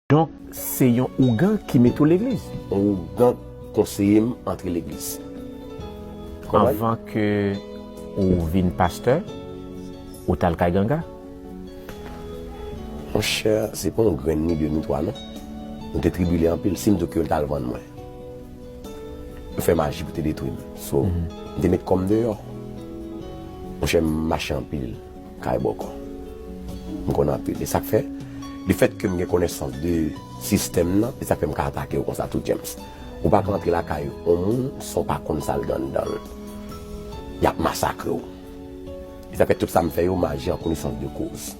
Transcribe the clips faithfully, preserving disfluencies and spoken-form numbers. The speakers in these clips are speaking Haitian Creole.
Donk, se yon ougan ki mete w legliz? Yon ougan konseye m antre legliz. Anvan ke ou vin pastè, ou t al kay ganga? Monchè, se pa yon grenn ni de ni twa non. Nou te tribile anpil. Si m di w ke yo t al vann mwen, yo fè maji pou te detwi m. So, m te met kò m deyò. Monchè, m mache anpil kay bòkò. M konn anpil. E sa k fè, lefèt ke m gen konesans de sistèm nan, e sa k fè m ka atake yo konsa tou, James. Ou pa ka antre lakay yon moun san w pa konn sa l gen anndan l. Y ap masakre w. E sa fè tout sa m fè yo, m aji an konesans de koz.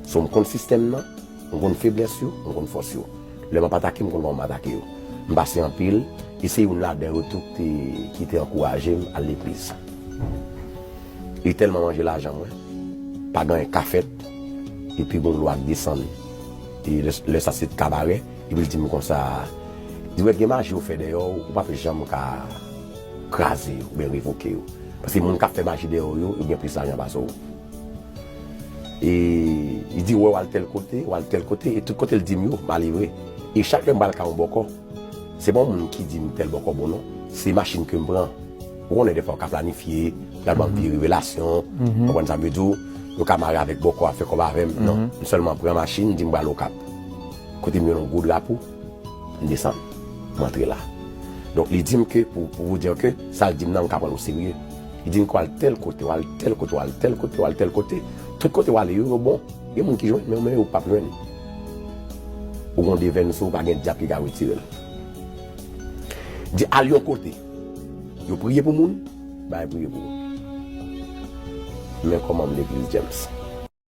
So, m konn sistèm nan, m konn feblès yo, m konn fòs yo. Lè m ap atake, m konn kòman m atake yo. M pase anpil, e se youn ladan yo tou ki te, ki te ankouraje m al legliz. Li tèlman manje lajan mwen, pa gen anyen k ka fèt, epi gon lwa k desann. E lè, lè sa se t kabarè, epi l di m konsa, di, wè, gen maji yo fè dèyè w, ou p ap janm ka kraze yo, oubyen revoke yo. Paske moun k ap fè maji dèyè w yo, yo gen plis lajan pase w. E li di, wè, w al tèl kote, w al tèl kote, e tout kote l di m yo, m ale vre. E chak lè m pral ka yon bòkò, se pa yon moun ki di m tèl bòkò bon non. Se machin ke m pran. Ou konnen defwa yo ka planifye, finalman m vin revelasyon, w konprann sa m vle di w, yo ka mare avèk bòkò, ap fè kòb avè m. Non, m sèlman pran machin, di m pral Okap. Kote m jwenn yon gwo drapo, m desann, m antre la. Donk, li di m ke, pou, pou vous dire ke, sa l di m nan, m ka pran l o serye. Li di m ke w al tèl kote, w al tèl kote, w al tèl kote, w al tèl kote. Tout kote w ale yo, yo bon. Gen moun ki jwenn, men, men yo p ap jwenn. Ou gon devèn sou ou, pa gen dyab ki ka retire l. Di al yon kote. Yo priye pou moun, bay priye pou ou. Men kòman m legliz, James.